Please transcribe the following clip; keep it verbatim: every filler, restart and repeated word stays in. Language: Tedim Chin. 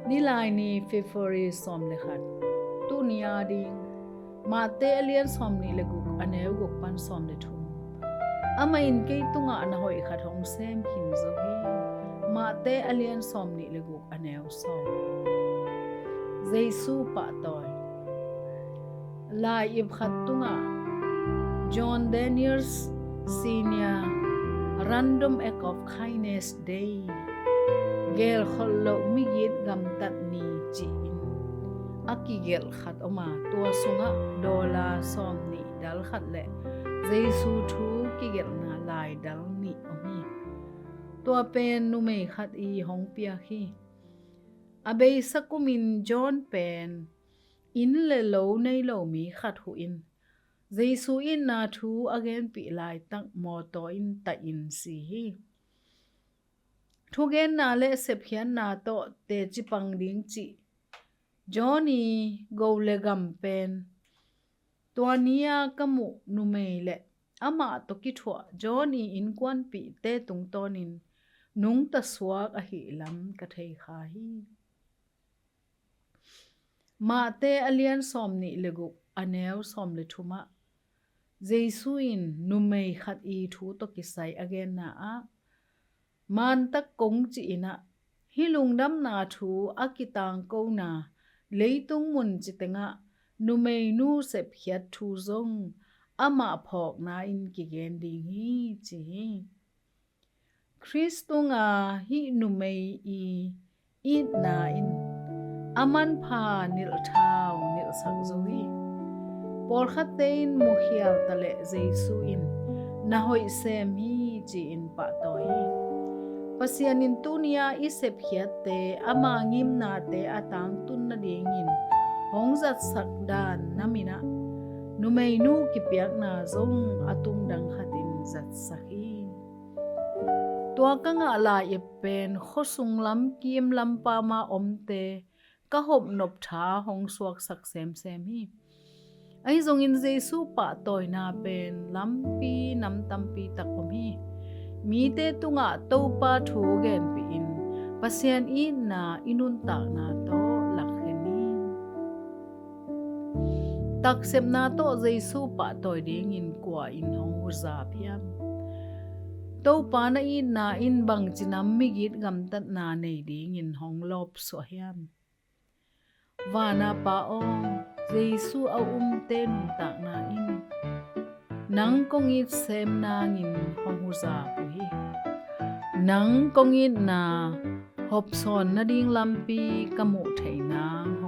Nilaini, February sawm le khat. Tuni a ding, Mate a lian sawm nih le guk, a neu guk pan sawm le thum. Amah in kei tungah na hoih khat hong sem khin zo hi. Mate a lian sawm nih le guk, a neu sawm. Jesu pahtawi. Lai-ip khat tungah John Daniels Senior, Random Act of Kindness Day, Gelkholh loh migit gamtat ni ci-in a kigelh khat om a, tua sungah dollar sawm nih dal khat le Jesu thu kigelhna lai dal nih om hi. Tua pen numei khat i hong piak hi. A beisa kumin John pen inn le lo nei lo mi khat huhin Jesu itna thu a genpih laitak mawtaw in tai-in si hi. Thugenna le sepkhiatna tawh teci pang ding cih John i go le gam pen tua ni-a ka muh numei le amah tawh kithuah John i innkuanpihte tungtawnin nungta suak ahih lam ka thei kha hi. Mate a lian sawm nih le guk, a neu sawm le thumah Jesu in numei khat i thu tawh kisai a genna ah, Mantak kong ci-in ah, hih lungdamna thu a kitangkona leitung mun citengah numeinu sepkhiat thu zong amah phawkna in kigen ding hi, ci hi. Khrist tunga hih numei i itna in a manpha nilhthau nilhsak zo hi. Pawlkhatte in mukhial taleh Jesu in na hoih sem hi ci-in pahtawi hi. Pasian in tuni-a i sepkhiatte ama ngimnate a tangtun nadingin hong zatsak dan na minah numeinu kipiakna zong a tungdang khatin zatsak hi. Tua ka ngah lai-ip pen khuasung lamkim lampama omte ka hopnop tha hong suaksak semsem hi. Ahi zongin Jesu pahtawina pen lampi nam tampi tak om hi. Mite tungah Topa thu genpihin Pasian itna i nuntakna tawh lakkhen hi. Taksepna tawh Jesu pahtawi dingin kua in hong huzap hiam? Topa na itna in bangci nam migit gamtatna nei dingin hong lawpsuah hiam? Vana Pa aw, Jesu a umte nuntakna in nang kong it sem nangin hong huzap uh hi. Nang kong itna hopsawn nading lampi ka muh theih nang